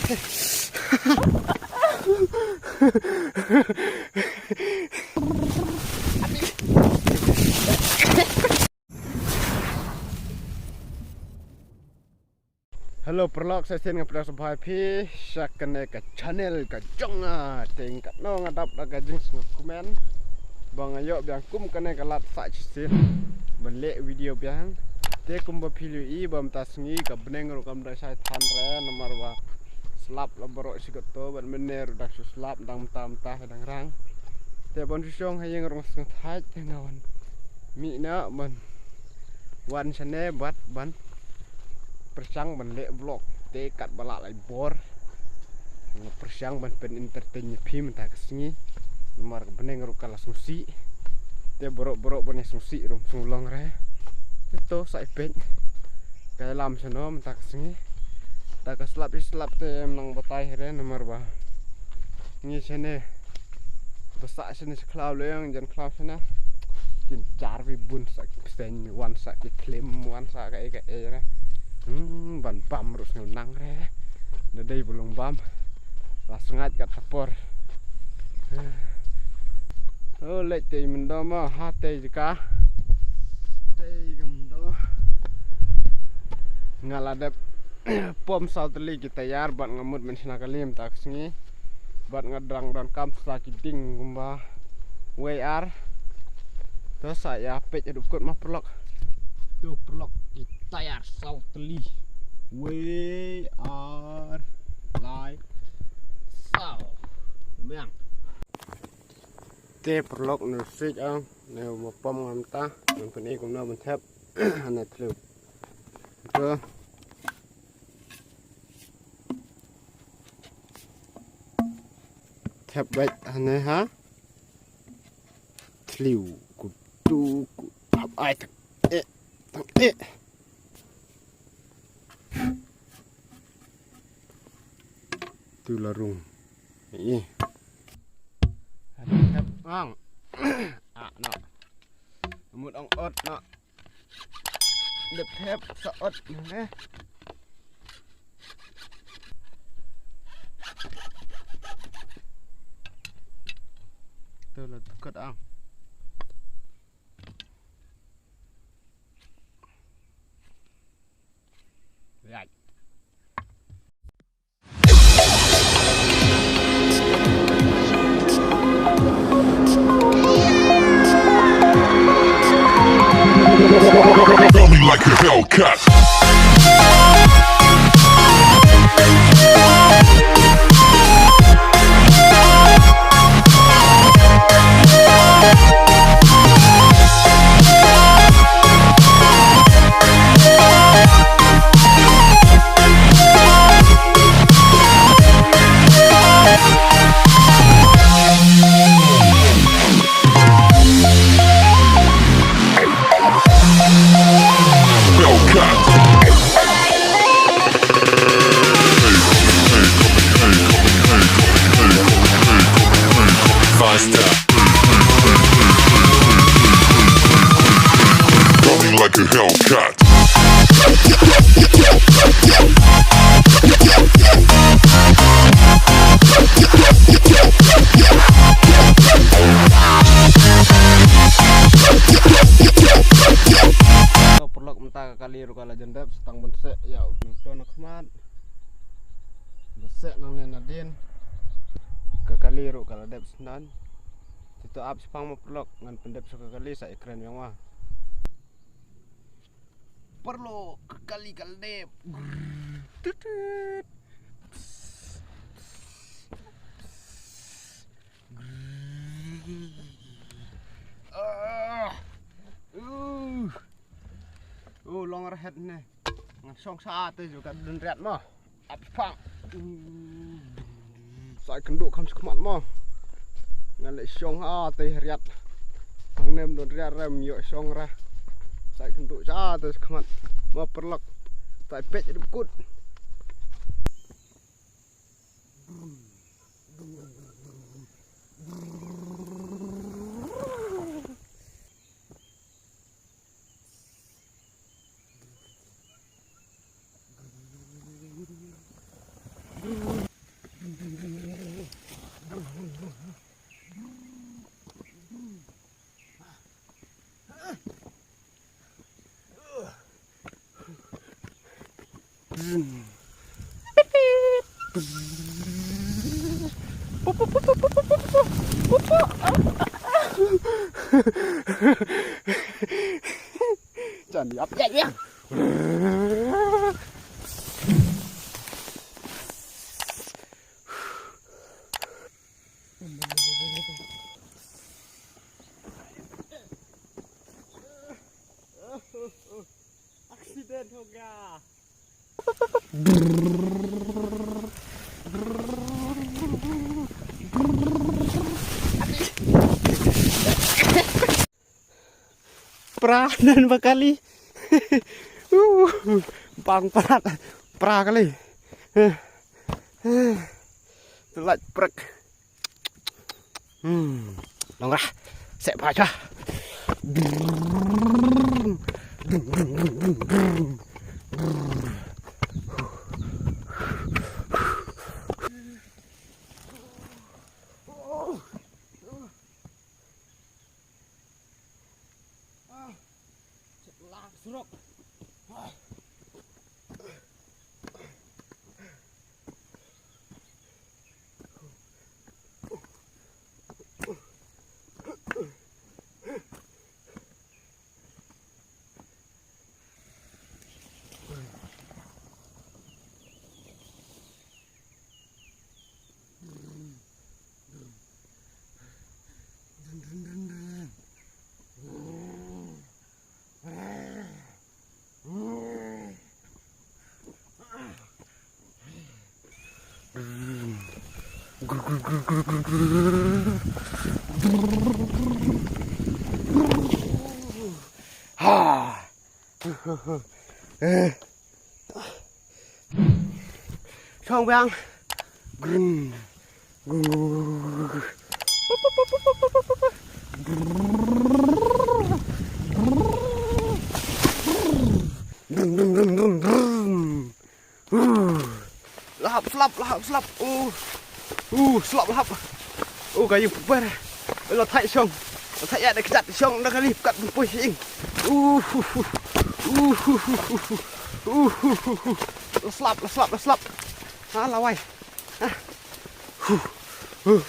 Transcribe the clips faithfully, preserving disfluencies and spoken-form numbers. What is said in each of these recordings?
Hello paralok, sa shisien nga pdiang sngewbha ïa phi sha kane ka channel ka jong nga. Te katno nga dap da ka jingsngewkmen ba nga ïoh biang kum kane ka lad sa shisien ban leh video biang. Te kumba phi la ïohi ba mynta sngi ka bneng ruh kam da shai than re, namar ba slap la baroh shi kato, bad mynne ruh dang shu slap, dang mynta mynta dang rang. Te ban shu shong ha ïing ruh sngewthait, te nga wan mih na ban wan shane bad ban pyrshang ban leh vlog. Te katba lah lai bor, nga pyrshang ban pyn entertain ïa phi mynta ka sngi. Namar ka bneng ruh ka la sngewsih. Te baroh baroh ban ïa sngewsih ruh sngewlong re. Te to sa ïa peit ka ïalam shano mynta ka sngi. Da ka slap shi slap te ym nang batai hi re, namar ba ngi shane ba sah shane sha khlaw leng, jan khlaw shane. Kin jar bun, sah ki pseng, wan sah ki thlim, wan sah kaei kaei re. Hmm, ban bam ruh sngew nang re. Da dei ba long bam. La sngaid kat ta por. Oh, leit tei myndo mo, ha tei jaka. Tei ka myndo. Nga la dep pom saw tylli ki tayar bad nga mut ban shna kali mynta ka sngi. Bad nga dang donkam sa ki ding kumba wei ar. To sa ïa peit haduh kut mo paralok. To paralok, ki tayar saw tylli. Wei ar lai saw. Biang. Te paralok, ne sik ang ne ma pom ngam ta, ngan pyni kumno ban thep. Hane thliew. To thep beit hane ha thliew. Ku tu ku hap ai tak. Eh, tang eh. Tu la rung. Ih. Hap ang. Ah, no. Mut ang ot, no. Dep hep sa ot, ne. Tu la tukut ang. Right. Coming like a Hellcat. Faster. Coming like a Hellcat. Paralok, mynta ka kali ruh ka la jan dep, sa tang ban seh ïa u nongto na khmat. Ba seh nangne nadien. Ka kali ruh ka la dep snan. Te to ap shaphang mo paralok, ngan pyndep sha ka kali sa ïakren biang ma. Paralok, ka kali ka la dep. Tut, tut. Ah. Uh. Uh, long arhet ne. Ngan shong sha te ju ka dun riat mo. Ap pang. Sa ïakynduh kham shakhmat mo. Ngan leh shong ha te riat. Hangne ym don riat re, ym ïoh shong re. Sa ïakynduh sha te shakhmat. Mo paralok. Sa ïa peit haduh kut. Jan yap ya ya. Accident ho gaya. Pra nan ba kali. Uh, bang prat. Pra kali. Telat prek. Hmm. Long rah. Sek baca. Ha. Shong biang. Grrn. Grrn, grrn, grrn, grrn, grrn. Uh. Lahap slap, lahap slap. Uh. Uh, slap lahap. Uh, kayu puper. Lo thai shong. Lo thai ya da kjat shong da kali kat pui ing. Uh. Uh. Uh. Lo slap, lo slap, lo slap. Ha, lawai. Ha. Uh. Uh.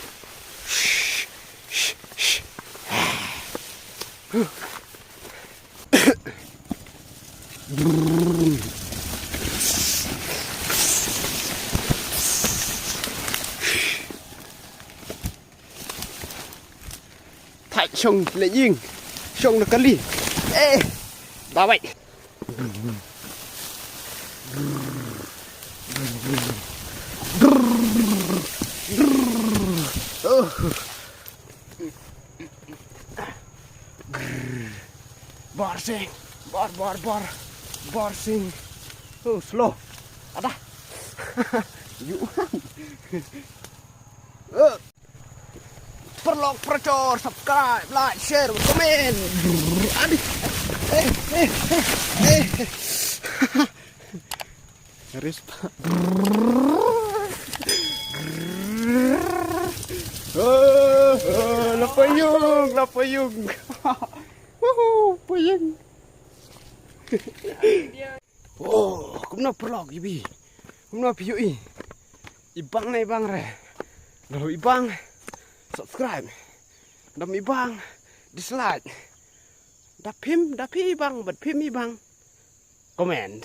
Shh. Shh. Shh. Huh. Thait shong le ying. Shong na kali. Eh. Bawai. Oh. Grrr. Bor sing. Bor, bor, bor. Bor sing. Oh, slow. Ada. You. Eh. Paralok parajor, subscribe, like, share, comment. Grrr. Adi. Eh, eh, eh, eh. Nyaris. Eh, eh, la payung, la payung. Wuhu, payung. Oh, kumno paralok ibi. Kumno phi ïohi. Ibang ne ibang re. Dam ibang subscribe. Dam ibang dislike. Da phim, da phi ibang, bad phim ibang comment.